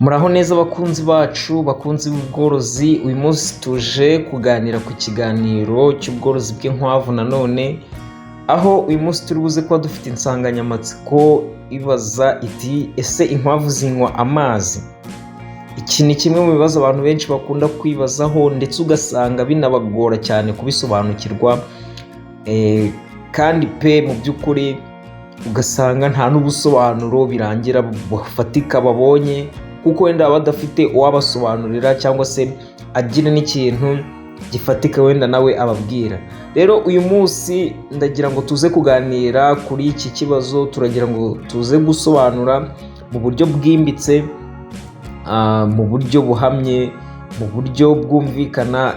Muraho neza abakunzi bacu, bakunzi b'ubworozi. Uyu munsi tuje kuganira ku kiganiro cy'ubworozi bw'inkwavu nanone, aho uyu munsi turi buze kuba dufite insanganyamatsiko ibaza iti: "Ese inkwavu zinywa amazi?" Iki ni kimwe mu bibazo abantu benshi bakunda kwibazaho, ndetse ugasanga binabagora cyane kubisobanukirwa, kandi pe mu by'ukuri ugasanga nta n'ubusobanuro birangira bufatika babonye, kuko wenda baba badafite uwabasobanurira cyangwa se agira n'ikintu gifatika wenda nawe ababwira. Rero uyu munsi ndagira ngo tuze kuganira kuri iki kibazo, turagira ngo tuze gusobanura mu buryo bwimbitse, mu buryo buhamye, mu buryo bwumvikana,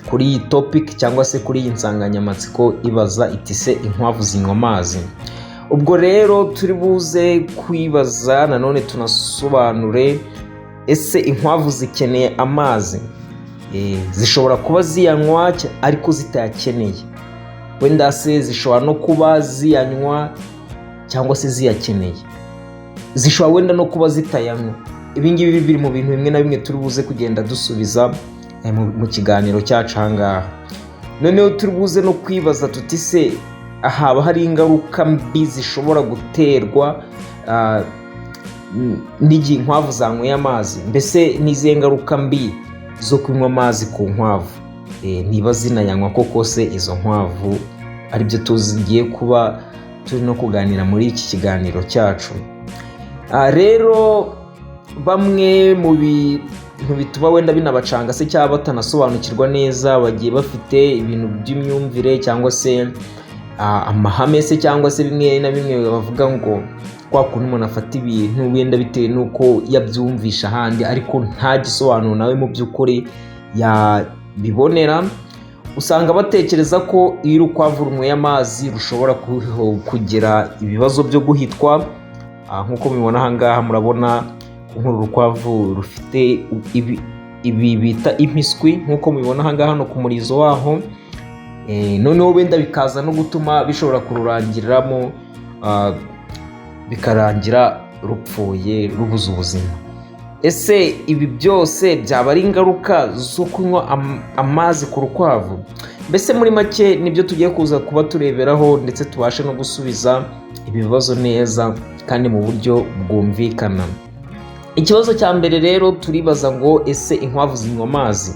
kuri iyi topic cyangwa se kuri iyi nsanganyamatsiko ibaza iti: "Se inkwavu zinywa amazi?" Ubwo rero turi buze kwibaza nanone tunasobanure: ese inkwavu zikeneye amazi? Zishobora kuba ziyanywa ariko zitayakeneye. Wenda se zishobora no kuba ziyanywa cyangwa se ziyakeneye, zishobora wenda no kuba zitayanywa. Ibi ngibi biri mu bintu bimwe na bimwe turi buze kugenda dusubiza mu kiganiro cyacu aha ngaha. Noneho turi buze no kwibaza tuti: se haba hari ingaruka mbi zishobora guterwa n'igihe inkwavu zanyweye amazi? Mbese n'izihe ngaruka mbi zo kunywa amazi ku nkwavu? Niba zinayanywa koko se izo nkwavu? Aribyo tugiye kuba turi no kuganira muri iki kiganiro cyacu. Rero bamwe mu bintu bituma wenda binabacanga se cyangwa batanasobanukirwa neza, bagiye bafite ibintu by'imyumvire cyangwa se amahame se, cyangwa se bimwe na bimwe bavuga ngo kwa kuntu umuntu afata ibintu wenda bitewe n'uko yabyumvisha ahandi, ariko nta gisobanuro nawe mu by'ukuri yabibonera. Usanga batekereza ko iyo urukwavu runyweye amazi rushobora kugira ibibazo byo guhitwa. Nk'uko mubibona aha ngaha, murabona nk'uru rukwavu rufite ibi bita impiswi, nk'uko mubibona aha ngaha hano ku murizo waho. Noneho wenda bikaza no gutuma bishobora kururangiriramo, bikarangira rupfuye, rubuze ubuzima. Ese ibi byose byaba ari ingaruka zo kunywa amazi ku rukwavu? Mbese muri make nibyo tugiye kuza kuba tureberaho, ndetse tubashe no gusubiza ibi bibazo neza kandi mu buryo bwumvikana. Ikibazo cya mbere rero turibaza ngo: ese inkwavu zinywa amazi?